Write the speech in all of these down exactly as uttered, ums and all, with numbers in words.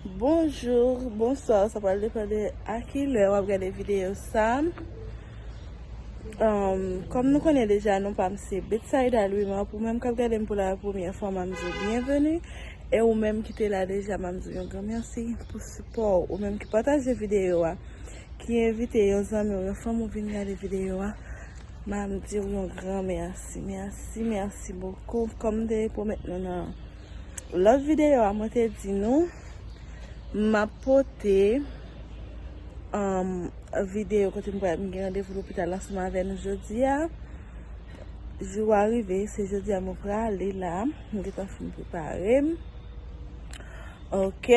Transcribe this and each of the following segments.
Bonjou, bonswa, sa pral depann de a kilè w ap gade videyo sa. Um, kòm nou konnen deja, non pa m se Betsaida Louis Marc. Ou menm k ap gade m pou la premyè fwa, m ap di w byenveni. E ou menm ki te la deja, m ap di w yon gran mèsi pou sipò w. Ou menm ki pataje videyo a, ki envite yon zanmi w, yon fanmi w vin gade videyo a, m ap di w yon gran mèsi, mèsi, mèsi bokou. Kòm m te pwomèt nou nan lòt videyo a, mwen te di nou, m ap pote, um, videyo kote m pral, m gen randevou lopital ansanm avè nou jodi a. Jou a rive, se jodi a mwen prale la. M gentan fin prepare m. Ok.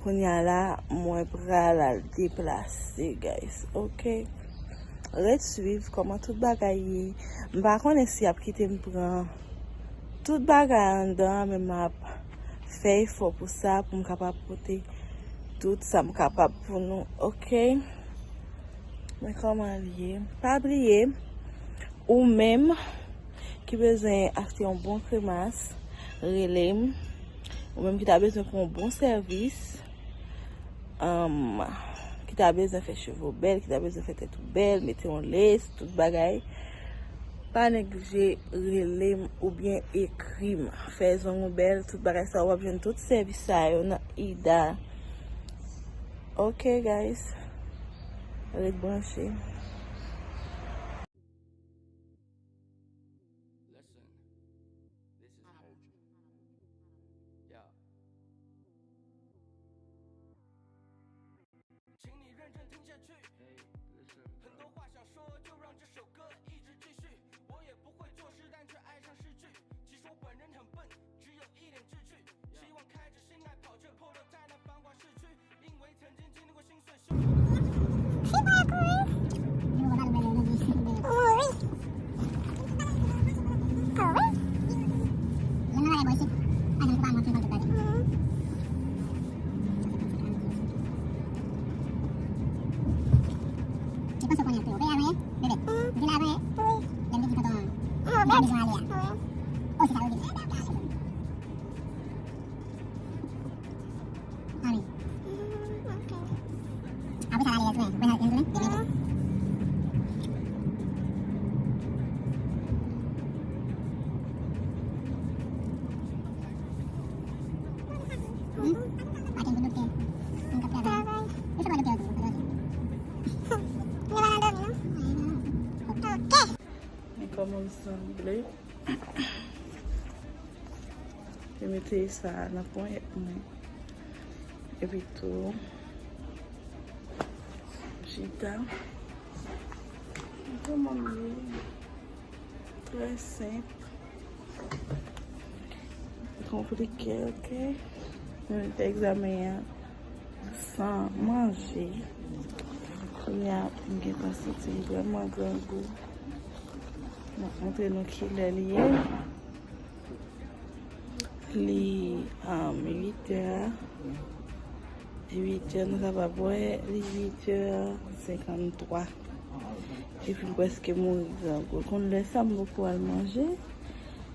Kounye a la, mwen pral al deplase, guys. Ok. Ret swiv kòman tout bagay ye. M pa konnen si y ap kite m pran tout bagay anndan an, men m ap fè efò pou sa, pou m kapab pote tout sa m kapab pou nou. Ok. Men kòman l ye? Pa bliye, ou menm ki bezwen achte yon bon kremas, rele m. Ou menm ki ta bezwen pou yon bon sèvis, um, ki ta bezwen fè cheve w bèl, ki ta bezwen fè tèt ou bèl, mete yon lace, tout bagay, pa neglije rele m oubyen ekri m. Fè zong ou bèl, tout bagay sa, w ap jwenn tout sèvis sa yo nan Ida. Ok, guys. Ret branche. Listen, this is urgent. Yeah. 请你认真听下去。很多话想说，就让这首歌一直继续。我也不会作诗，但却爱上诗句。其实我本人很笨，只有一点志趣。希望开着心来跑却破落在那繁华市区。 Apre sa, l ale retounen. Mwen al retounen, demen tou. Hmm? Pa gen pou doktè. Mwen k ap travay. Yo fè pa doktè yo tou, yo fè doktè. Yo pa nan dòmi, non? Ok. Men kòman m sanble? Te mete sa nan ponyèt mwen. Epi tou, chita. Kòman m ye? Trè senp. Konplike, ok? Mwen fè egzamen an san manje. Kounye a, m gentan santi m vrèman grangou. M ap montre nou kilè li ye. Li, um, uit è. Uit è, nou kapab wè, li uit è senkanntwa. Epi m prèske mouri grangou. Konn lè sa m poko al manje.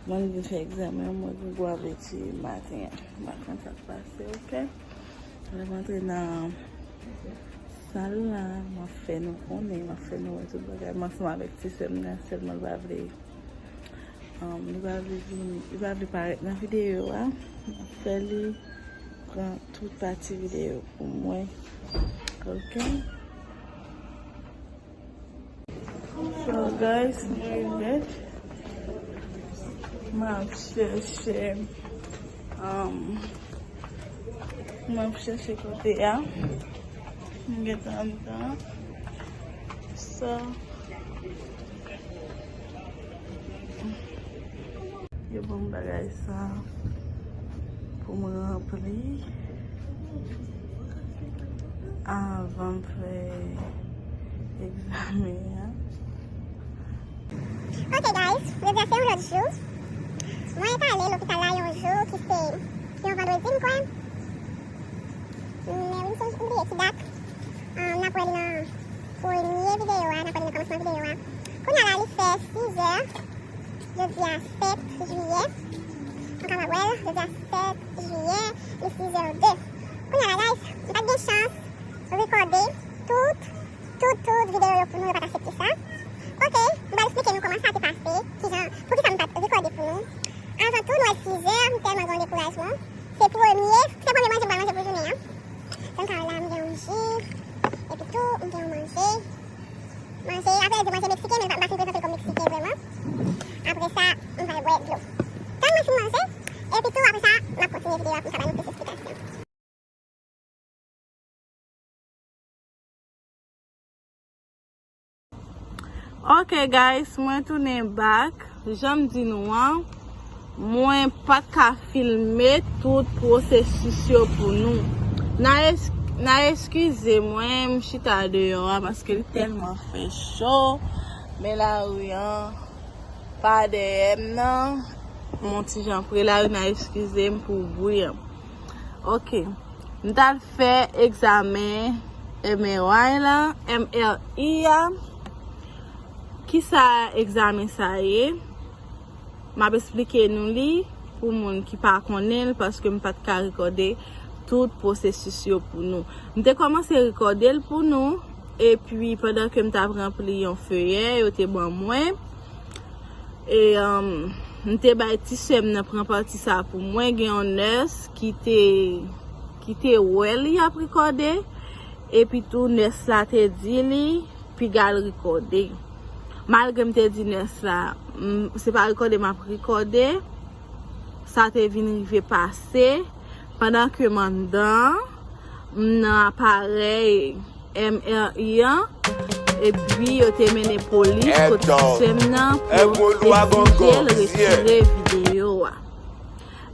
Mwen vin fè egzamen an, mwen gen gwo apeti maten an. M pa konn sa k pase, ok? Lè m antre nan sal la, m ap fè nou konnen, m ap fè nou wè tout bagay. M ansanm avèk ti sè m nan, sèlman l pa vle, um, li pa vle vini, li pa vle parèt nan videyo a. M ap fè li pran tout pati videyo pou mwen. Ok? So, guys, mwen rive. M ap chèche, um, m ap chèche kote a. M gentan anndan. So, Yo ban m bagay sa pou m ranpli avan m fè egzamen an. Ok, guys, jodi a se yon lòt jou. Mwen t ale lopital la yon jou ki se yon vandredi, m kwè. Men wi, m sonje, m bliye ki dat. Ah, n ap wè li nan premye videyo a, n ap wè li nan kòmansman videyo a. Kounye a la, li fè sis è. Jodi a sèt jiyè. Nou kapab wè l, jodi a sèt jiyè, li sis è de. Gen chans rekòde tout, tout, tout videyo yo pou nou, yo pa t aksepte sa. Oke, m pral eksplike nou kòman sa te pase, kijan, poukisa m pa t rekòde pou nou. Avan tou, nou eskize m, m tèlman gen yon dekourajman. Se premye, se premye manje m pral manje pou jounen an. Donk, la, m gen yon ji, epi tou, m gen yon manje. Manje, apre, di manje meksiken, men m pa, m pa fin prezante l kòm meksiken vrèman. Apre sa, m pral bwè dlo. Tann mwen fin manje, epi tou, apre sa, m ap kontinye videyo a pou m ka ba nou plis esplikasyon. Ok guys, mwen tounen back. Jan m di nou an, mwen pa t ka filme tout pwosesis yo pou nou. N a es-, n a eskize mwen, m chita deyò a paske li tèlman fè cho. Men lari an pa dèyè m nan. M on ti jan pre lari, n a eskize m pou bri an. Ok. M t al fè egzamen M R I la, M R I a. Kisa egzamen sa ye? M ap esplike nou li pou moun ki pa konnen l, paske m pa t ka rekòde tout pwosesis yo pou nou. M te kòmanse rekòde l pou nou, epi pandan ke m t ap ranpli yon feyè, yo te ban mwen. E, um, m te bay ti sè m nan pran pati sa pou mwen. Gen yon nès ki te, ki te wè li ap rekòde, epi tou nès la te di li, piga l rekòde. Malgre m te di nès la, m, se pa rekòde m ap rekòde, sa te vin rive pase, pandan ke m anndan, m nan aparèy M R I an, epi yo te mennen polis kot ti sè m nan pou yo egzije l retire videyo a.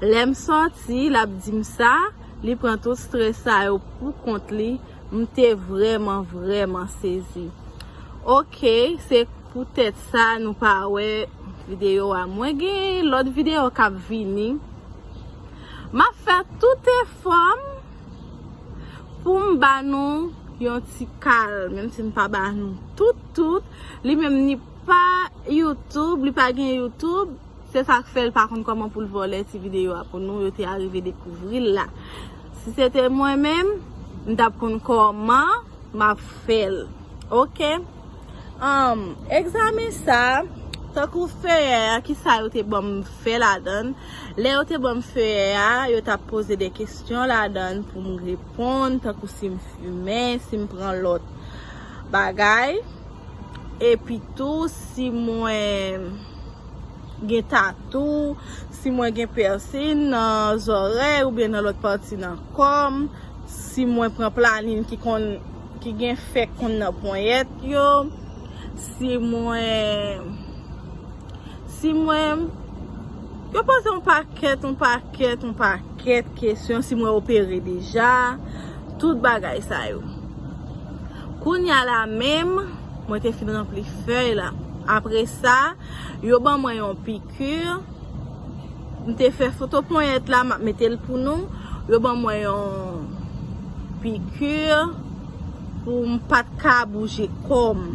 Lè m sòti, l ap di m sa, li pran tout strès sa yo pou kont li, m te vrèman, vrèman sezi. Ok, se poutèt sa nou pa wè videyo a. Mwen gen lòt videyo k ap vini. M ap fè tout efò m pou m ba nou yon ti kal, menm si m pa ba nou tout, tout. Li menm ni pa YouTube, li pa gen YouTube. Se sa k fè l pa konn kòman pou l vòlè ti videyo a pou nou, yo te arive dekouvri l la. Si se te mwen menm, m t ap konn kòman m ap fè l. Ok? Anm, egzamen sa, tankou feyè a, kisa yo te ban m fè ladan l? Lè yo te ban m feyè a, yo t ap poze de kesyon ladan l pou m reponn, tankou si m fimen, si m pran lòt bagay. Epi tou, si mwen gen tatou, si mwen gen pèsin nan zòrèy oubyen nan lòt pati nan kò m, si mwen pran planin ki konn, ki gen fè konn nan ponyèt yo, si mwen, si mwen, yo poze yon pakèt, yon pakèt, yon pakèt kesyon, si mwen opere deja, tout bagay sa yo. Kounye a la menm, mwen te fin ranpli fèy la. Apre sa, yo ban mwen yon piki. M te fè foto ponyèt la, m ap mete l pou nou. Yo ban mwen yon piki pou m pa t ka bouje kò m.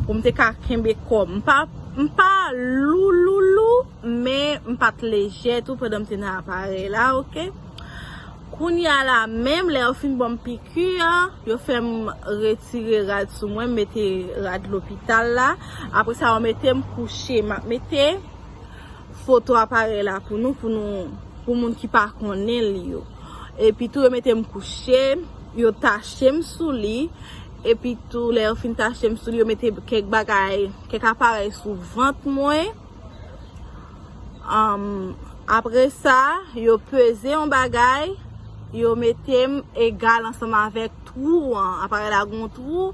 Pou m te ka kenbe kò m. M pa, m pa lou, lou, lou, men m pa t lejè tou pandan m te nan aparèy la, ok? Kounye a la menm, lè yo fin ban m piki a, yo fè m retire rad sou mwen, m mete rad lopital la. Apre sa, yo mete m kouche. M ap mete foto aparèy la pou nou, pou nou, pou moun ki pa konnen li yo. Epi tou, yo mete m kouche, yo tache m sou li. Epi tou, lè yo fin tache m sou li, yo mete kèk bagay, kèk aparèy sou vant mwen. Anm, apre sa, yo peze yon bagay, yo mete m egal ansanm avèk twou an. Aparèy la gen yon twou.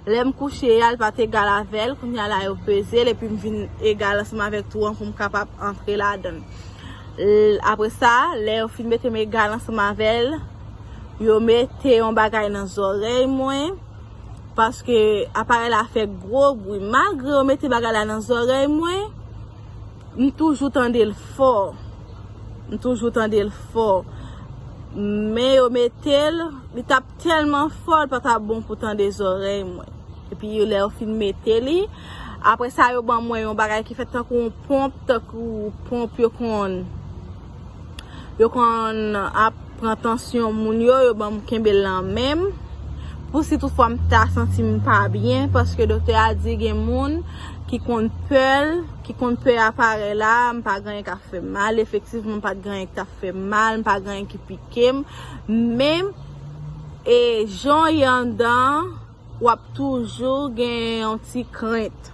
Lè m kouche a, li pa t egal avè l. Kounye a la, yo peze l epi m vin egal ansanm avèk twou an pou m kapab antre ladan l. L-, apre sa, lè yo fin mete m egal ansanm avè l, yo mete yon bagay nan zòrèy mwen. Paske aparèy la fè gwo bri. Malgre yo mete bagay la nan zòrèy mwen, m toujou tande l fò. M toujou tande l fò. Men yo mete l, li t ap tèlman fò, li pa t ap bon pou tande zòrèy mwen. Epi yo, lè yo fin mete li, apre sa, yo ban mwen yon bagay ki fèt tankou yon ponp, tankou ponp yo konn, yo konn ap pran tansyon moun yo, yo ban m kenbe l nan men m. Pou si toutfwa m ta santi m pa byen, paske doktè a di gen moun ki konn pè l, ki konn pè aparèy la, m pa gen anyen k ap fè m mal. Efektivman, m pa t gen anyen k t ap fè m mal, m pa gen anyen ki pike m. Men, e jan w ye anndan an, w ap toujou gen yon ti krent.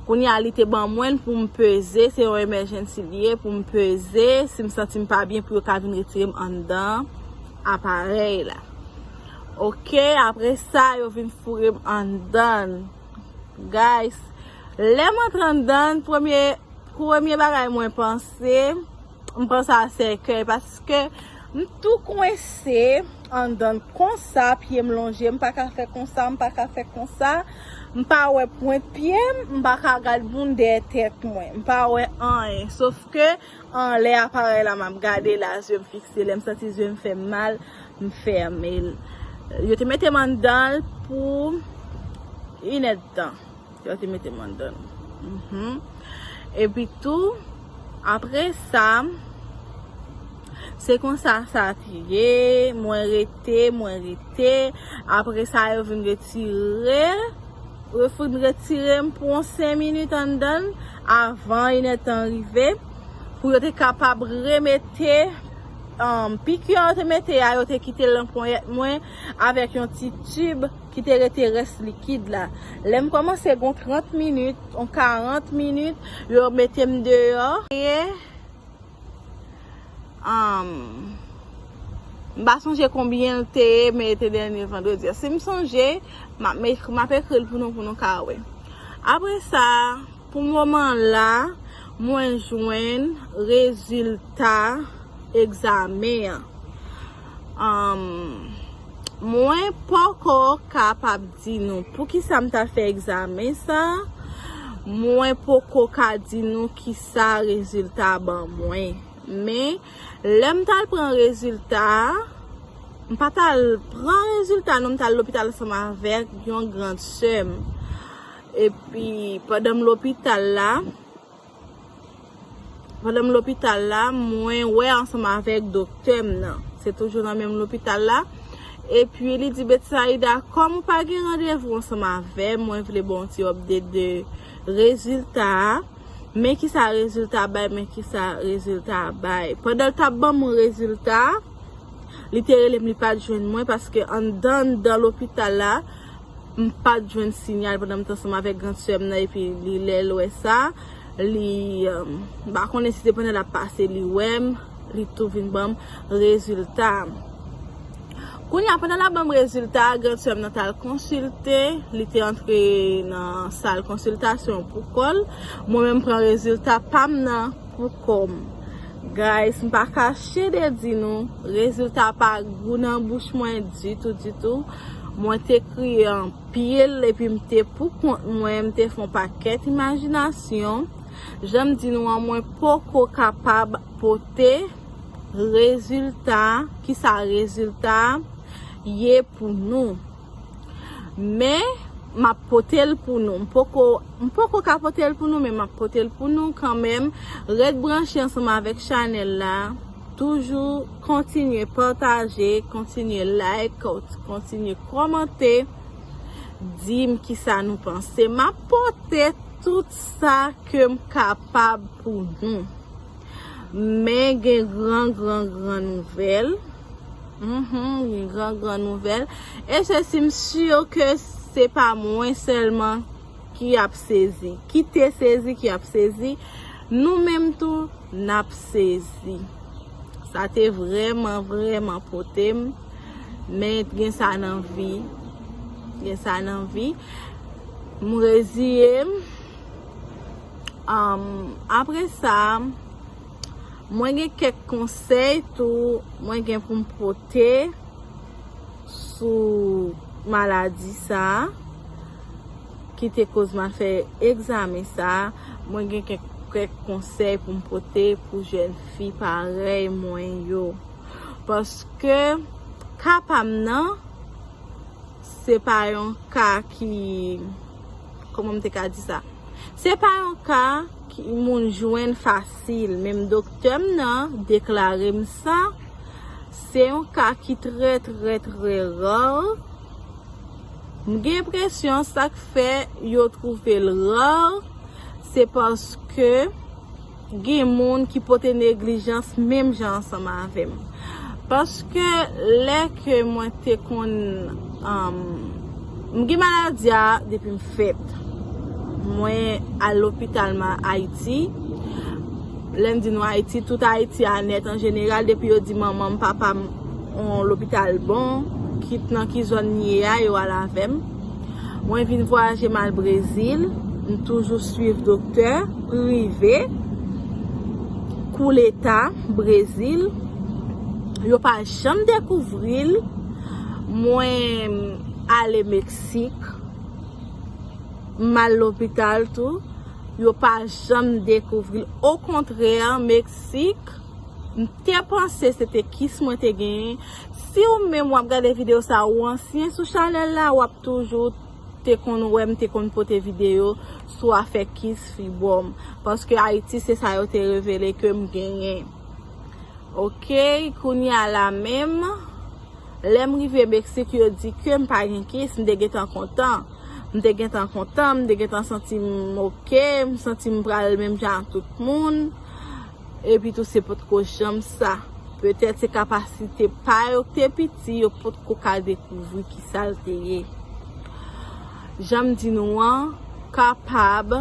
Kounye a, li te ban mwen l pou m peze, se yon emergency li ye, pou m peze, si m santi m pa byen, pou yo ka vin retire m anndan aparèy la. Oke, apre sa, yo vin foure m anndan. Guys, lè m antre anndan, premye, premye bagay mwen panse, m panse a sèkèy, paske m tou kwense anndan konsa, pye m lonje, m pa ka fè konsa, m pa ka fè konsa, m pa wè pwent pye m, m pa ka gad moun dèyè tèt mwen, m pa wè anyen, sof ke anlè aparèy la m ap gade la, zye m fikse, lè m santi zye m fè m mal, m fèmen l. Yo te mete m anndan l pou inèdtan. Yo te mete m anndan l. Mhm. Epi tou, apre sa, se konsa sa te ye, mwen rete, mwen rete. Apre sa, yo vin retire, yo vin retire m pou yon senk minit anndan l, avan inèdtan rive, pou yo te kapab remete, um, piki yo te mete a, yo te kite l nan ponyèt mwen avèk yon ti tib ki te rete rès likid la. Lè m kòmanse gon trant minit, yon karant minit, yo mete m deyò. E, um, m pa sonje konbyen l te ye, men te dènye vandredi a. Si m sonje, m ap, m ap ekri l pou nou, pou nou ka wè. Apre sa, pou moman la, mwen jwenn rezilta egzamen an. Ahn, mwen poko kapab di nou poukisa m t al fè egzamen sa. Mwen poko ka di nou kisa rezilta ban mwen. Men, lè m t al pran rezilta a, m pa t al pran rezilta non, m t al lopital ansanm avèk yon grann sè m. Epi, pandan m lopital la, pandan m lopital la, mwen wè ansanm avèk doktè m nan. Se toujou nan menm lopital la. Epi, li di, Betsaida, kòm ou pa gen randevou ansanm avè m, mwen vle ba w yon ti update de rezilta a. Men kisa rezilta bay, men kisa rezilta bay. Pandan l t ap ban m rezilta, li te rele m, li pa t jwenn mwen, paske anndan, anndan lopital la, m pa t jwenn siyal pandan m t ansanm avèk grann sè m nan, epi li, lè l wè sa, li, um, m pa konnen si se pandan l ap pase, li wè m, li tou vin ban m rezilta. Kounye a, pandan l ap ban m rezilta, grann sè m nan t al konsilte, li te antre nan sal konsiltasyon pou kò l. Mwen menm pran rezilta pa m nan pou kò m. Guys, m pa kache de di nou, rezilta pa gou nan bouch mwen ditou, ditou. Mwen te kriye anpil, epi m te pou kont mwen, m te fè yon pakèt imajinasyon. Jan m di nou an, mwen poko kapab pote rezilta, kisa rezilta ye pou nou. Men, m ap pote l pou nou. M poko, m poko ka pote l pou nou, men m ap pote l pou nou kanmenm. Ret branche ansanm avèk chanèl la. Toujou kontinye pataje, kontinye like, kontinye kòmante. Di m kisa nou panse. M ap pote tout sa ke m kapab pou nou. Men gen gran, gran, gran nouvèl. Mhm, gen gran, gran nouvèl. E se si m si ke se pa mwen sèlman ki ap sezi, ki te sezi, ki ap sezi. Nou menm tou, n ap sezi. Sa te vrèman, vrèman pote m. Men gen sa nan vi. Gen sa nan vi. M reziye m. Am, apre sa, mwen gen kèk konsèy tou, mwen gen pou m pote sou maladi sa a, ki te koz m al fè egzamen sa a. Mwen gen kèk, kèk konsèy pou m pote pou jèn fi parèy mwen yo. Paske ka pa m nan, se pa yon ka ki, kòman m te ka di sa? Se pa yon ka ki moun jwenn fasil. Menm doktè m nan deklare m sa. Se yon ka ki trè, trè, trè rare. M gen enpresyon sa k fè yo twouve l rare, se paske gen moun ki pote neglijans menm jan ansanm avè m. Paske lè ke mwen te konn, um, m gen maladi a depi m fèt. Mwen al lopital ma Ayiti. Lè m di nou Ayiti, tout Ayiti a nèt an jeneral, depi yo di manman m, papa m, yon lopital bon, kit nan ki zòn li ye a, yo al avè m. Mwen vin vwayaje m al Brezil, m toujou swiv doktè prive, Kuleta, Brezil. Yo pa janm dekouvri l. Mwen ale Meksik, m al lopital tou. Yo pa janm dekouvri l. Okontrè, Meksik, m te panse se te kis mwen te genyen. Si w menm w ap gade videyo sa, ou ansyen sou chanèl la, w ap toujou te konn wè m te konn pote videyo sou afè kis fibwòm. Paske Ayiti, se sa yo te revele ke m genyen. Oke, kounye a la menm, lè m rive Meksik, yo di ke m pa gen kis, m te gentan kontan. M te gentan kontan, m te gentan santi m oke, m santi m pral menm jan ak tout moun. Epi tou, se potko janm sa. Petèt se kapasite pa yo k te piti, yo potko ka dekouvri ki sa l te ye. Jan m di nou an, kapab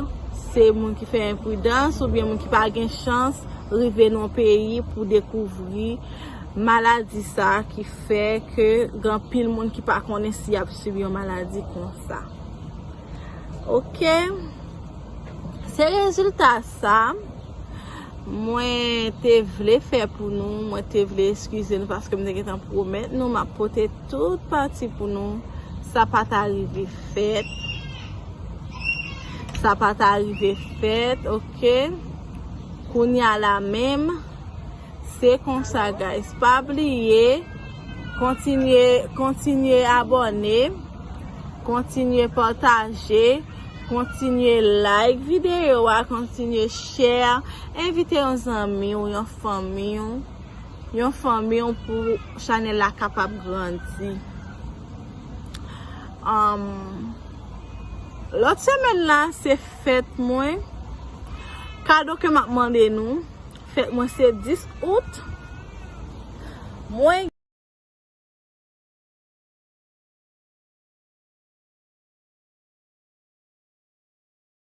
se moun ki fè enpridans oubyen moun ki pa gen chans rive nan yon peyi pou dekouvri maladi sa ki fè ke gen anpil moun ki pa konnen si y ap swiv yon maladi konsa. Oke? Se rezilta sa mwen te vle fè pou nou. Mwen te vle eskize nou paske m te gentan pwomèt nou m ap pote tout pati pou nou. Sa pa ta rive fèt. Sa pa ta rive fèt, oke? Kounye a la menm, se konsa, guys. Pa bliye, kontinye, kontinye abòne, kontinye pataje, kontinye like videyo a, kontinye share, envite yon zanmi w, yon fanmi w, yon fanmi w pou chanèl la kapab grandi. Um, lòt semèn la, se fèt mwen. Kado ke m ap mande nou, fèt mwen se dis out. Mwen